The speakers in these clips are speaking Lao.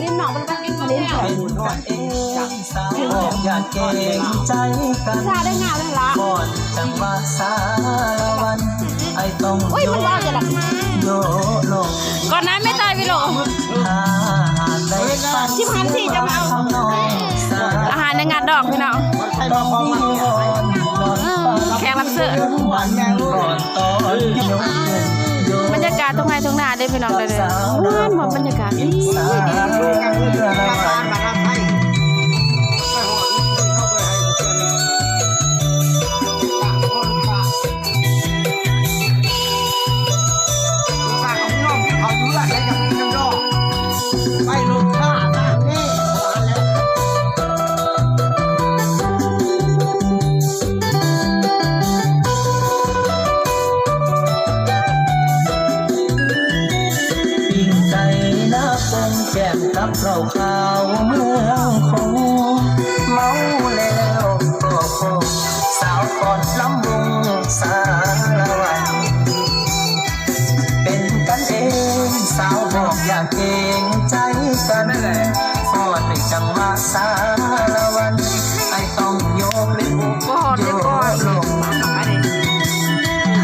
ຫຼິ້ນນ້ອງມັນໄປຫຼິ້ນ ສາໄດ້ງາມແລ້ວລະ. ໂອ້ຍ ມັນວ່າຈະລະ ກ່ອນໜ້າແມ່ຕາຍວິໂລ ສິບຫ້ານາທີຈະມາເອົາ ອາຫານໃນງານດອງພີ່ນ້ອງ ເອີ ແຂກຮັບເຊີນ. ບັນຍາກາດທົ່ງໄຮ່ທົ່ງນາເດ້ພີ່ນ້ອງເດີ ມ່ວນ ມ່ວນ ບັນຍາກາດດີ ດີ. ປີ້ງໄກ່ໜ້າປົງແກ້ມກັບເຫຼົ້າຂາວເມືອງຄົງ ເມົາແລ້ວກໍພໍສາວຟ້ອນລຳວົງສາລະວັນ ເປັນກັນເອງ ສາວບອກຢ່າເກງໃຈກັນ ຟ້ອນໃນຈັງຫວະສາລະວັນ ອ້າຍຕ້ອງໂຍກເລັກ ໂຍກລົງ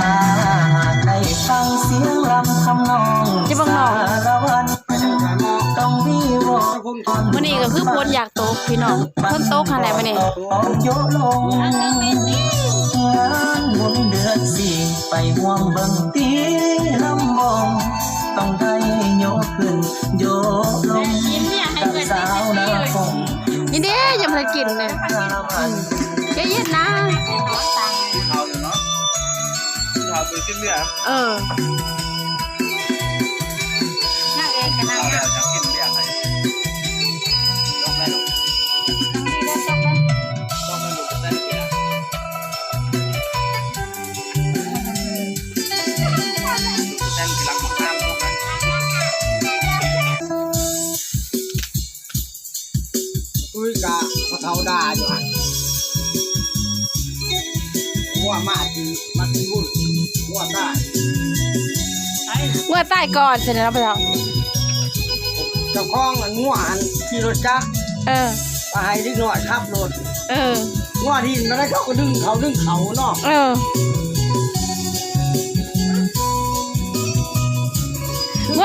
ຖ້າຫາກໄດ້ຟັງສຽງລຳທຳນອງສາລະວັນ ຕ້ອງມີວອນ ມື້ນີ້ກໍຄືຝົນຢາກຕົກພີ່ນ້ອງ ຝົນຕົກຫັ້ນແຫຼະມື້ນີ້ ໂຍກລົງ ງານບຸນເດືອນສີ່ ໄປຮ່ວມເບິ່ງຕີລຳວອງ ຕ້ອງໄດ້ໂຍກຂຶ້ນໂຍກລົງ ກັບສາວໜ້າປົງ ນີ້ເດ້ ຍັງບໍ່ທັນກິນເລີຍ ໃຈເຢັນນະ ເຮົາເນາະ ເຮົາໄປກິນເບຍ ເອີ ນາງເອກກັບນາງ ເອົາແລ້ວ ຈະກິນເບຍໃຫ້ ຈອກໄດ້ດອກ ນາງດີເດີ ຈອກໄດ້ ຈອກໄດ້ ລູກ ໃສ່ເບຍ. ມາຊິມາກິນບຸນງົວຕາຍ ງົວຕາຍກ່ອນຊັ້ນເນາະພໍ່ເຖົ້າ. ເຈົ້າຂອງອັນງົວຫັ້ນຂີ່ລົດຈັກ ເອີ ໄປໃຫ້ເດັກນ້ອຍຂັບລົດ ເອີ ງົວຖິ່ນມາໄດ້ ເຂົາກໍດຶງເຂົາດຶງເຂົາເນາະ ເອີ.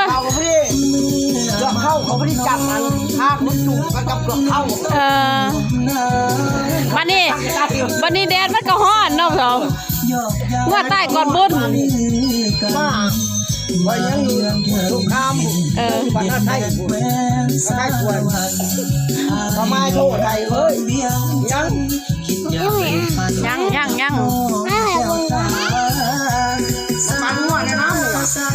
ເຂົາກໍບໍ່ໄດ້ ເຂືອກເຂົາ ເຂົາບໍ່ໄດ້ຈັບອັນທາງມັນຈຸກັນກັບເຂືອກເຂົາ ເອີ. ບັດນີ້ ບັດນີ້ແດດມັນກໍຮ້ອນເນາະ ເຂົາ ງົວຕາຍກ່ອນບຸນ ມາ ໄວ້ຍັງຢູ່ສົງຄາມ ເອີ ບ້ານນາໄຊພຸ້ນ ນາໄຊກວນ ກໍມາໂທດໃຫ້ເອີຍ ຍັງ ຍັງ ຍັງ ຍັງ ມາປັນງົວແນ່ນະ ໃສ່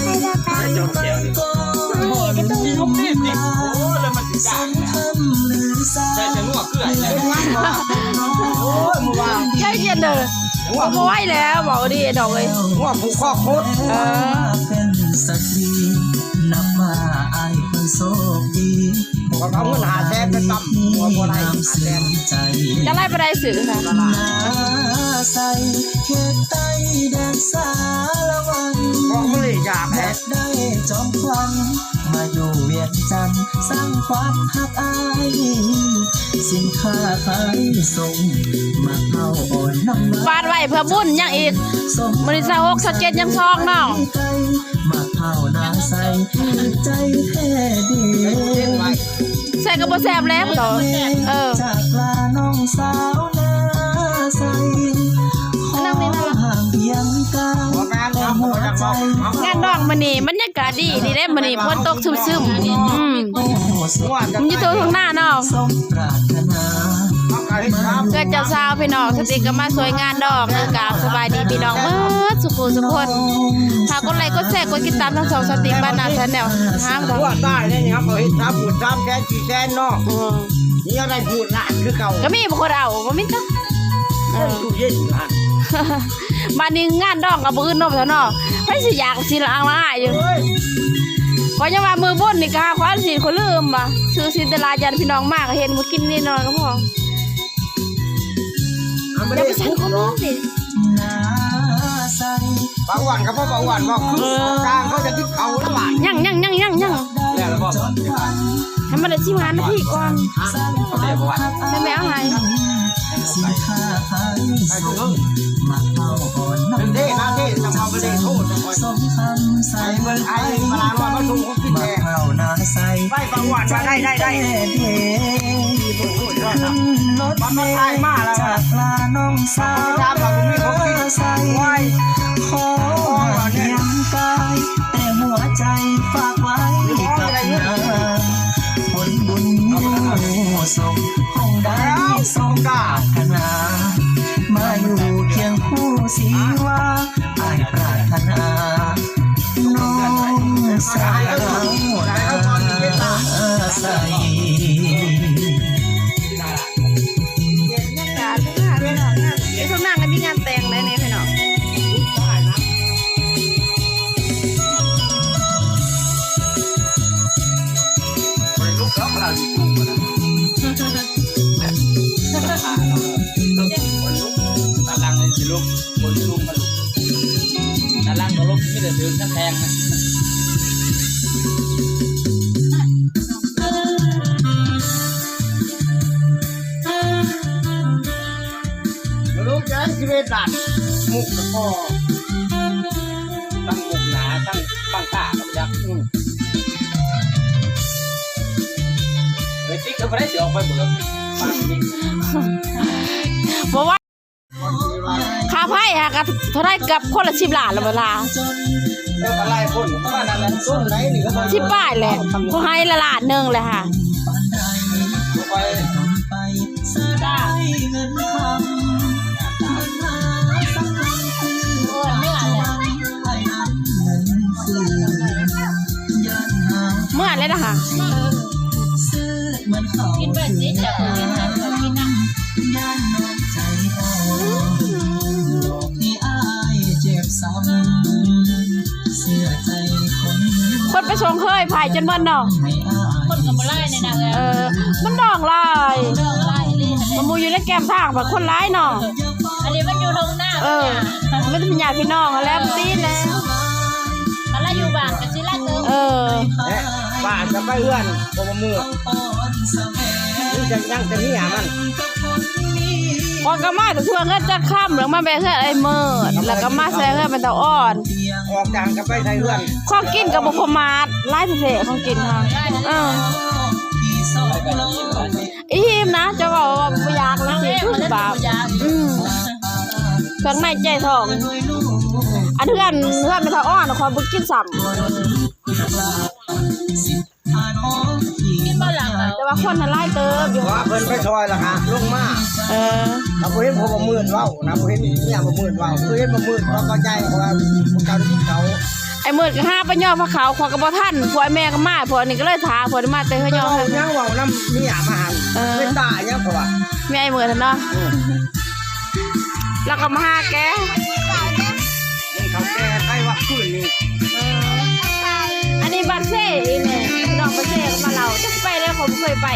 ແຕ່ງົວເກືອ ໂອ້ຍ ມື້ວານ ໃຈເຢັນເດີ ບໍ່ ບໍ່ໄຫວແລ້ວ ເວົ້າດີດອກເອີຍ ງົວຜູກຄອກຄົດ ເອີ. ເອົາເງິນຫ້າແສນໄປຕຳຫົວບໍ່ໄດ້ຫ້າແສນ ຈະໄລ່ບໍ່ໄດ້ຊື້ຊະ ເພາະມັນເລີຍຢາກແທ້ ບ້ານໄວ້ເພື່ອບຸນ ຍັງອີກ ມື້ນີ້ຊາວຫົກ ຊາວເຈັດ ຍັງຊອງເນາະ. ໃສ່ກໍບໍ່ແຊບແລ້ວ ເອີ ງານດອງມື້ນີ້ບັນຍາກາດດີ ດີເດ້ ມື້ນີ້ຝົນຕົກຊຶ້ມໆ ອືມ ມັນຢູ່ທົ່ງນາເນາະ. ເອື້ອຍເຈົ້າສາວພີ່ນ້ອງ ສະຕິກກໍມາຊ່ວຍງານດອງ ກາບສະບາຍດີພີ່ນ້ອງເບິດສຸຜູ້ສຸຄົນ. ຝາກກົດໄລກົດແຊ ກົດຕິດຕາມທາງຊ່ອງສະຕິກບ້ານນາແຊນແນວ ຫ້າມດອກ ຕົວຕາຍແລ້ວນີ້ ເຮົາກໍເຮັດສາມໝື່ນ ສາມແສນ ສີ່ແສນເນາະ ເອີ ມີແນວໃດໝື່ນລ້ານຄືເກົ່າ ກໍມີບໍ່ຄົນເອົາ ບໍ່ມີຈັກ ເອີ ຕູ້ເຢັນ ບ້ານນີ້ງານດອງກໍບໍ່ອື່ນເນາະ ເນາະ ໃຜຊິຢາກຊິລະອາງລະອາຍຢູ່ ຂ້ອຍຍັງວ່າມື້ບຸນນີ້ກະຫາຂ້ອຍອັນຊີ້ນ ຂ້ອຍລືມວ່າ ຊື້ຊີ້ນແຕ່ລະຢ້ານພີ່ນ້ອງມາກໍເຫັນ ມື້ກິນນິດໜ້ອຍກໍພໍ. ຢ່າໄປສັ່ງຄົນອື່ນຕິ ປາອ້ວນກໍບໍ່ ປາອ້ວນເວົ້າຄື ເອີ ຕ່າງເຂົາຈະກິນເຂົ້າແລ້ວຫວານ ຍັງໆໆໆ ແລ້ວບໍ່ ໃຫ້ມັນໄດ້ສິບຫ້ານາທີກ່ອນ ແມ່ເອົາໃຫ້ ໃຫ້ເບິ່ງ ເດ້ ນາເດ້ ຈະເອົາໄປເດ້ ໂທດ ໃຫ້ເບິ່ງ ໃຫ້ມາລາງວ່າມາສົ່ງຂອງກິນແດ່ ໄປປາອ້ວນວ່າໄດ້ ໄດ້ ໄດ້ ບັດມາຖ່າຍມາແລ້ວ ຈາກລານ້ອງສາວນາໄຊ ຂໍຫາກຍັງກາຍ ແຕ່ຫົວໃຈຝາກໄວ້ກັບນາ ຜົນບຸນສົມ ຄົງໄດ້ສົມປາດຖະໜາ ມາຢູ່ຄຽງຄູ່ຊີວາ ອ້າຍປາດຖະໜາ ນ້ອງສາວນາໄຊ. ບັນຍາກາດທຸກງານເນາະ ງານ ເອີ ທຸກງານກໍມີງານແຕ່ງໄດ໋ນີ້ພີ່ນ້ອງ ບໍ່ໄດ້ລຸກດອກ ເວລາຢູ່ ຕາຫຼັງນີ້ຊິລົງ ຄົນລົງມາລົງ ຕາຫຼັງກໍລົງ ມີແຕ່ຖືກກັນແທງນະ ມາລົງຈັກສິບເອັດລ້ານ ມຸກກະພໍ ທັງມຸກໜາ ທັງບັງຕາກໍບໍ່ຈັກ ອືມ ເອີຍ ຕິກກໍບໍ່ໄດ້ຊິອອກໄປເບີດ ບໍ່ວ່າ ຄ່າໄຟຫາກະເທົ່າໃດ ເກືອບຄົນລະສິບລ້ານແລ້ວບໍ່ລະ ເອີ ກໍຫຼາຍຄົນ ປະມານນັ້ນແຫຼະ ສິບປາຍແຫຼະ ເຂົາໃຫ້ລະລ້ານໜຶ່ງແຫຼະຫາ ເມື່ອແລ້ວນະຫາ ກິນເບີດຊິຈັບກິນນຳ ກິນນຳ ຄົນໄປສົ່ງເຄີຍພາຍຈົນເບິດເນາະ ຄົນກໍບໍ່ຫຼາຍແນ່ນະ ເອີ ມັນດອງຫຼາຍ ດອງຫຼາຍອີ່ຫຼີ ໝູ່ຢູ່ໃນແກ້ມທາງ ບາດຄົນຫຼາຍເນາະ. ອັນນີ້ມັນຢູ່ທົ່ງນາ ເອີ ມີແຕ່ຍາດພີ່ນ້ອງຫັ້ນແຫຼະ ບໍ່ຕິແລ້ວ ຄັນລາວຢູ່ບ້ານກໍຊິຫຼາຍເຕີບ ເອີ ແລະ ບ້ານກໍໄປເຮືອນ ບໍ່ ບໍ່ມື້ ມີແຕ່ຍັງແຕ່ເມຍມັນ ຂ້ອຍກໍມາແຕ່ທົ່ວເຮືອນຈັກຄຳ ແລ້ວມາແວ່ເຮືອນອ້າຍເມີດ ແລ້ວກໍມາແຊ່ເຮືອນແມ່ເຖົ້າອ່ອນ ອອກຈາກກໍໄປໃສ່ເຮືອນ ຂອງກິນກໍບໍ່ປະໝາດ ຫຼາຍແທ້ໆ ຂອງກິນເຮົາ ເອີ ອີ່ມນະ ຈະເວົ້າວ່າບໍ່ຢາກນະ ຄືບາບ ອືມ ເຄື່ອງໃນໃຈທ້ອງ ອັນເຮືອນ ເຮືອນແມ່ເຖົ້າອ່ອນ ຂ້ອຍບໍ່ກິນຊ້ຳ ກິນບໍ່ຫຼາຍ ແຕ່ວ່າຄົນຫັ້ນຫຼາຍເຕີບຢູ່ ເພາະວ່າເພິ່ນໄປຊ່ອຍລະຫະລົງມາ ເອີ ລະບໍ່ເຫັນພໍ່ບໍ່ໝືດເວົ້ານະ ບໍ່ເຫັນເມຍບໍ່ໝືດເວົ້າ ຄືເຫັນບໍ່ໝືດເວົ້າເຂົ້າໃຈ ເພາະວ່າພວກເຈົ້າໄດ້ກິນເຂົ້າ ອ້າຍເມີດກໍຫາໄປຍໍ້ພາເຂົ້າ ຂ້ອຍກໍບໍ່ທັນ ພວກອ້າຍແມ່ກໍມາ ພວກນີ້ກໍເລີຍຖ້າ ພວກນີ້ມາແຕ່ເຮືອນຍໍ້ ເວົ້າຫຍັງເວົ້ານຳເມຍມາຫັ້ນ ເອີ ເປັນຕາຫຍັງເຂົາວ່າ ເມຍອ້າຍເມີດຫັ້ນເນາະ ອືມ ລາວກໍມາຫາແກ ເຖົ້າແກ່ໄປວັກຄືນນີ້ ເອີ ອັນນີ້ບ້ານເຊອີແມ່ ນ້ອງບ້ານເຊກໍມາເລົ່າ ຈັກຊິໄປແລ້ວ ຂ້ອຍບໍ່ເຄີຍໄປ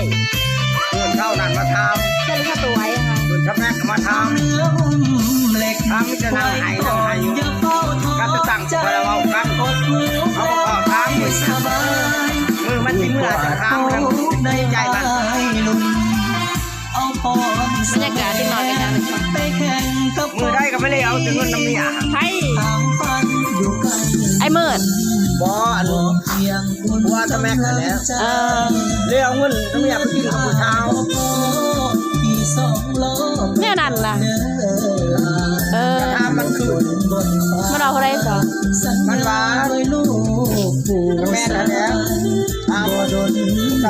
ເພິ່ນເທົ່ານັ້ນມາຖາມ ເພິ່ນເຂົາຕົວະຫຍັງ ເພິ່ນທຳແມ່ນມາຖາມ ຖາມມີແຕ່ນາງໄຫ້ ນາງໄຫ້ ກັບຕະຕັງ ຂ້ອຍລະເວົ້າກັນ ເຮົາກໍຂໍຖາມມື້ ມື້ມັນຊິເມືອຈະຖາມນຳໃຈມັນ ບັນຍາກາດເດັກນ້ອຍກໍຍັງ ມື້ໃດກໍໄປເລີຍ ເອົາແຕ່ເງິນນຳເມຍ ໃຜ ອ້າຍເມີດ ບໍ່ ອັນ ຜົວຕາແມັກຫັ້ນແຫຼະ ເອີ ເລີຍເອົາເງິນນຳເມຍໄປກິນກັບຜູ້ສາວ ແນວນັ້ນລະ ເອີ ຖາມມັນຄືນ ມັນເວົ້າເທົ່າໃດຊະ ມັນວ່າ ແມ່ນແລ້ວ ຖາມເຈົ້າ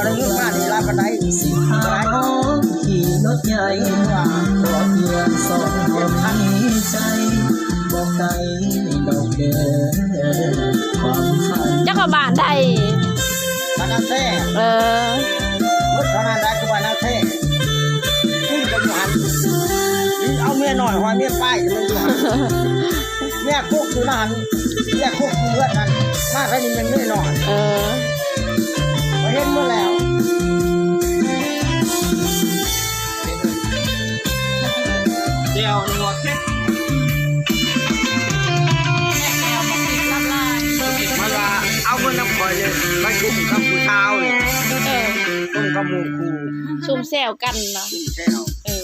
ໄດ້ເງິນມານີ້ຫຼາຍປານໃດ ຊິເທົ່າ ຂີ່ລົດໃຫຍ່ ວ່າ ເຮືອນສອງເຮົາມີໃຈ ບໍ່ໄກດອກເດີ ຄວາມຝັນ ເຈົ້າຂອງບ້ານໃດ ບ້ານນາແຊ ເອີ ໝົດເທົ່ານັ້ນໄດ້ ຄືບ້ານນາແຊ ກິນກໍຢູ່ຫັ້ນ ເອົາເມຍນ້ອຍ ຫ້ອຍເມຍປາຍ ກໍຢູ່ຫັ້ນ ເມຍກົກຢູ່ນັ້ນ ເມຍກົກຢູ່ເຮືອນນັ້ນ ມາທາງນີ້ແມ່ນເມຍນ້ອຍ ເອີ ຂ້ອຍເຫັນໝົດແລ້ວ ແຈ່ວນົວເຜັດ ມັນວ່າເອົາເງິນນຳຂ້ອຍນີ້ໄປຊຸມກັບຜູ້ສາວນີ້ ເອີ ຊຸມກັບໝູ່ຄູ່ ຊຸມແຊວກັນເນາະ ຊຸມແຊວ ເອີ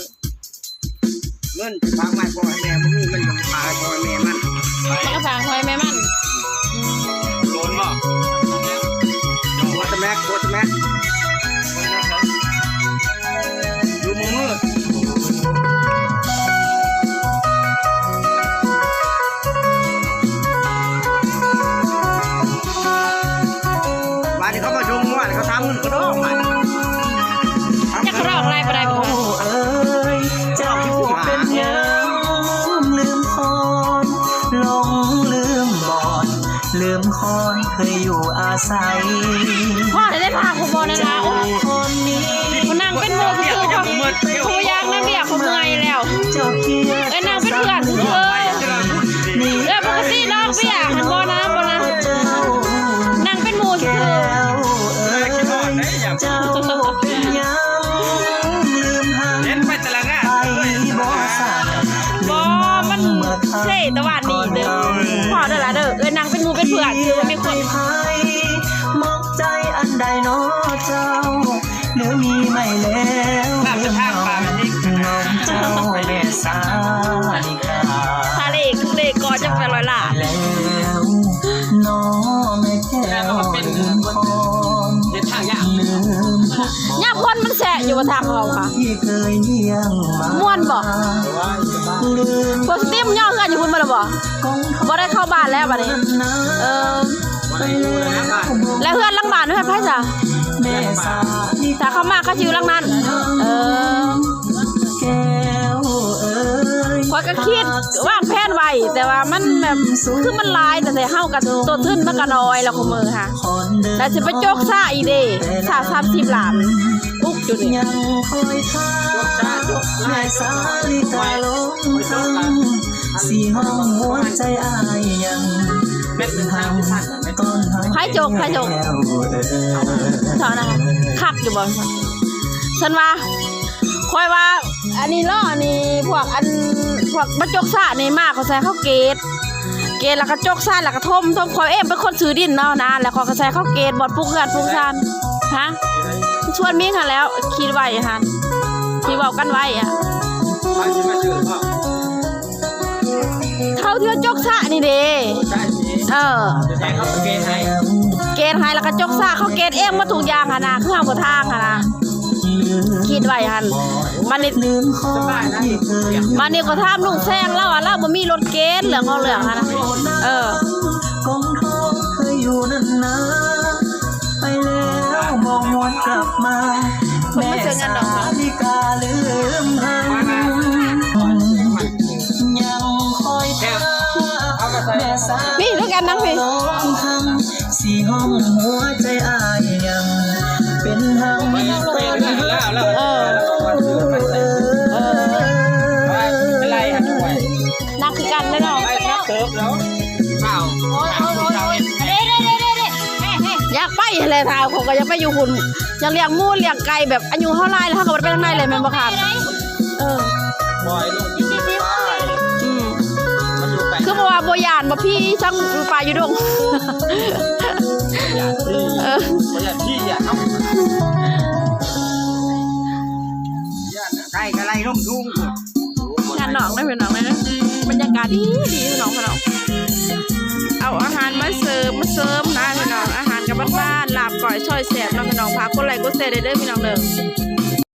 ເງິນຝາກມາໃຫ້ພໍ່ໃຫ້ແມ່ ບໍ່ມີເງິນກໍຝາກໃຫ້ພໍ່ໃຫ້ແມ່ມັນ ມັນກໍຝາກໃຫ້ພໍ່ໃຫ້ແມ່ມັນ ອືມ ໂລນບໍ່? ໂຄດແມັກ ໂຄດແມັກ ຢູ່ໝູ່ມືດ ບາດນີ້ເຂົາມາຊົມມ່ວນ ເຂົາຖາມເງິນກະດອກ ບາດນີ້ ຈັກກະດອກໄດ້ບໍ່ໄດ້ບໍ່ ເອີຍ ເຈົ້າເປັນຫຍັງລືມຄອນ ຫຼົງລືມບ່ອນ ລືມຄອນເຄີຍຢູ່ອາໄສ ພໍໄດ້ພາຜູ້ບໍ່ນັ້ນລະ ໂອ້ຍ ຜູ້ນັ່ງເປັນໝູ່ຊື່ໆ ຜູ້ຢາກນຳວຽກ ຜູ້ເມື່ອຍແລ້ວ ເອີຍ ນັ່ງເປັນເພື່ອນຊື່ໆ ເອີຍ ປົກກະຕິເນາະ ວຽກຫັ້ນບໍ່ນະ ບໍ່ນະ ນັ່ງເປັນໝູ່ຊື່ໆ ເຈົ້າເປັນຫຍັງລືມຫາ ເຫັນໄປແຕ່ລະງານ ໄປບໍ່ສາ ບໍ່ ມັນເສແຕ່ວ່ານີ້ເດີ ພໍເດີລະເດີ ເອີຍ ນັ່ງເປັນໝູ່ເປັນເພື່ອນ ຄືມີຄົນ ໄປໃຜ ໝອກໃຈອັນໃດນໍເຈົ້າ ຫຼືມີໃໝ່ແລ້ວ ນ້ອງເຈົ້າແມ່ສາລິກາ ຖ້າເລກ ເລກກໍຈະເປັນຮ້ອຍລ້ານແລ້ວ ນ້ອງແມ່ແກ້ວລືມຄອນ ເຮັດທາງຍາກ ຍາມຝົນມັນແຊະຢູ່ບໍ່ທາງເຮົາຫະ ທີ່ເຄີຍລ້ຽງມາ ມ່ວນບໍ່? ປົກກະຕິມັນຍໍເຮືອນຢູ່ພຸ້ນໝົດແລ້ວບໍ່? ບໍ່ໄດ້ເຂົ້າບ້ານແລ້ວບາດນີ້ ເອີ ແລ້ວເຮືອນຫຼັງບ້ານເຮືອນໃຜຊະ? ຖ້າເຂົາມາເຂົາຊິຢູ່ຫຼັງນັ້ນ ເອີ ຂ້ອຍກໍຄິດວາງແຜນໄວ້ ແຕ່ວ່າມັນແບບ ຄືມັນຫຼາຍ ແຕ່ເຮົາກໍຕົ້ນທຶນມັນກໍນ້ອຍແລ້ວ ຄູ່ມື້ຫະ ແລ້ວຊິໄປຈົກສາອີກເດ ສາສາມສິບລ້ານ ອຸກຢູ່ນີ້ ຈົກສາ ຈົກສາ ແມ່ສາລິກາ ລົງທັງ ຊິຫ້ອງຫົວໃຈອ້າຍຍັງ ເປັນທາງ ໃຜຈົກ ໃຜຈົກ ເທົ່ານັ້ນ ຄັກຢູ່ບໍ່? ຊັ້ນວ່າ ຂ້ອຍວ່າ ອັນນີ້ເລາະ ອັນນີ້ພວກ ອັນ ພວກມາຈົກສະນີ້ ມາເຂົາໃສ່ເຂົາເກດ ເກດແລ້ວກໍຈົກສະ ແລ້ວກໍຖົມ ຖົມ. ຂ້ອຍເອງເປັນຄົນຊື້ດິນເນາະນະ ແລ້ວຂ້ອຍກໍໃສ່ເຂົາເກດບ່ອນປູກເຮືອນປູກຊານ. ຮະ? ສວນມິງຫັ້ນແຫຼ້ວ ຄິດໄວ້ຫັ້ນ ທີ່ເວົ້າກັນໄວ້ອະ ເຂົາທີ່ວ່າຈົກສະນີ້ເດ້. ເອີ ເກດໃຫ້ ເກດໃຫ້ ແລ້ວກໍຈົກສະ ເຂົາເກດເອງໝົດທຸກຢ່າງຫັ້ນນະ ຄືເຮົາບໍ່ທາງຫັ້ນນະ ຄິດໄວ້ຫັ້ນ. ບາດນີ້ ບາດນີ້ກໍຖາມລຸງແຊງ ລາວວ່າລາວບໍ່ມີລົດເກດ ເລື່ອງຂອງເລື່ອງຫັ້ນນະ. ເອີ ເພິ່ນມາເຊີງງານດອງເນາະ. ນີ້ຄືກັນນາງພີ້ ເອີ ເອີ ນາງຄືກັນເດ້ເນາະ. ຢາກໄປຫັ້ນແຫຼະ ຖ້າເຮົາກໍຢາກໄປຢູ່ພຸ້ນ ຢາກລ້ຽງໝູລ້ຽງໄກ່ ແບບອາຍຸເຮົາຫຼາຍແລ້ວ ເຮົາກໍບໍ່ໄດ້ໄປທາງໃດແລ້ວ ແມ່ນບໍ່ຄະ? ເອີ ອືມ ຄືບໍ່ວ່າບໍ່ຢ້ານບໍ່ຜີສັງປ່າຢູ່ດົງ ເອີ ບໍ່ຢ້ານຜີຢ້ານເຮົາ ໄກ່ກໍໄລ່ລົງທຸງພຸ້ນ. ງານດອງເດີພີ່ນ້ອງເດີ ບັນຍາກາດດີໆ ພີ່ນ້ອງ ພີ່ນ້ອງ ເອົາອາຫານມາເສີມ ມາເສີມນະພີ່ນ້ອງ ອາຫານກັບບ້ານໆ ລາບກ້ອຍ ຊອຍແຊບເນາະພີ່ນ້ອງ. ຝາກກົດໄລກົດແຊໄດ້ເດີພີ່ນ້ອງເດີ.